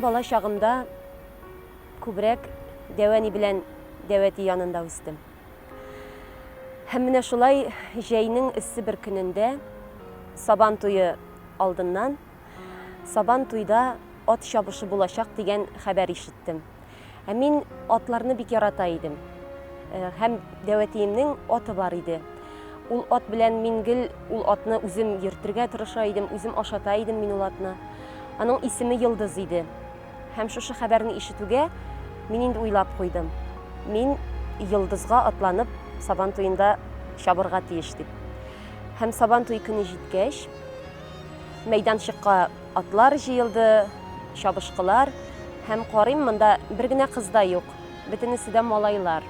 Мин бала чагымда күбрәк дәү әни белән дәү әти янында үстем. Һәм менә шулай җәйнең эссе бер көнендә Сабан туе алдыннан Сабан туйда ат чабышы булачак дигән хәбәр ишеттем. Ә мин атларны бик ярата идем. Э, һәм дәүәтиемнең аты бар иде. Ул ат белән мин гел ул атны үзем йөртергә тырыша идем, үзем ашата идем мин ул атны. Аның исеме Йолдыз иде. Һәм шушы хәбәрне ишетүгә мин инде уйлап куйдым. Мин Йолдызга атланып Сабан туенда чабырга тиеш дип. Һәм Сабан туй көне җиткәч, мәйданчыкка атлар җыелды, чабышкылар. Һәм карыйм, монда бер генә кыз да юк, бөтенесе дә малайлар.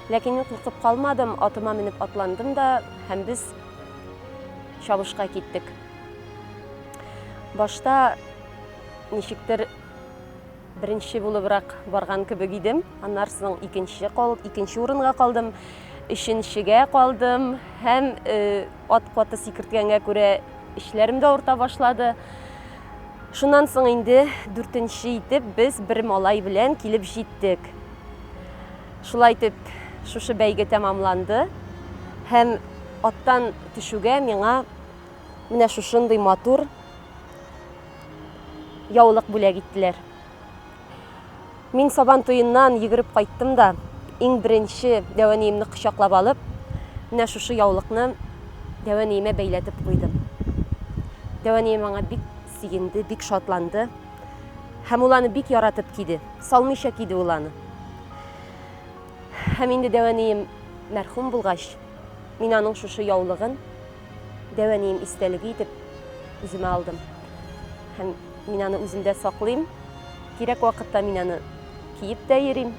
Ләкин мин куркып калмадым, атыма менеп атландым да, һәм без чабышка киттек. Башта ничектер беренче булыбрак барган кебек идем. Аннан соң икенче кал, икенче урынга калдым, өченчегә калдым һәм э, ат каты сикерткәнгә күрә эчләрем дә авырта башлады. Шуннан соң инде дүртенче итеп без бер малай белән килеп җиттек. Шулай итеп шушы бәйге тәмамланды һәм аттан төшүгә миңа менә шушындый матур яулык бүләк иттеләр. Мин Сабан туеннан йөгереп кайттым да, иң беренче дәү әниемне кочаклап алып, менә шушы яулыкны дәү әниемә бәйләтеп куйдым. Дәү әнием аңа бик сөенде, бик шатланды. Һәм ул аны бик яратып киде. Салмыйча киде ул аны. Һәм инде дәү әнием мәрхүм булгач, мин аның шушы яулыгын дәү әнием истәлеге итеп үземә алдым. Һәм мин аны үземдә саклыйм. Кирәк вакытта мин аны киеп тә йөрим.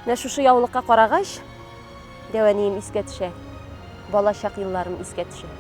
Менә шушы яулыкка карагач, дәү әнием искә төшә. Балачак елларым искә төшә.